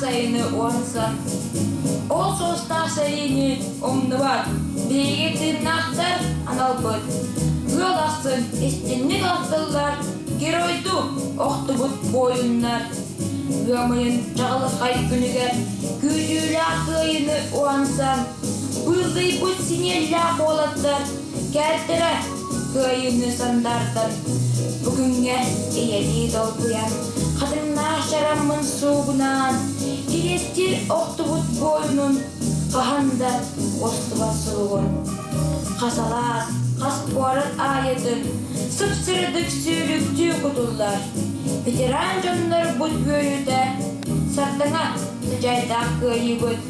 сайыны уһансан, ол суостаах сэриини умнубат, биһиги тыыннаахтар аналбыт. Ыал ахсын истинник ахтыллар геройдуу охтубут буойуннар. Ыам ыйын чаҕылхай күнүгэр күүтүүлээх кыайыыны уһансан, быыллыйбыт синиэллээх уолаттар кээлтэрэ кыайыыны сандаардан, бу күҥҥэ ийэлии долгуйан, хатыҥнаах чараммын суугунаан, кириэстиир охтубут буойунун хаһан да уостубат суругун. Хас алаас, хас куорат аайытын сып-сырдык сүүрүктүү кутуллар. Ветеран дьоннорбут үөрүүтэ сардаҥа сыдьаайдаах кыайыыбыт.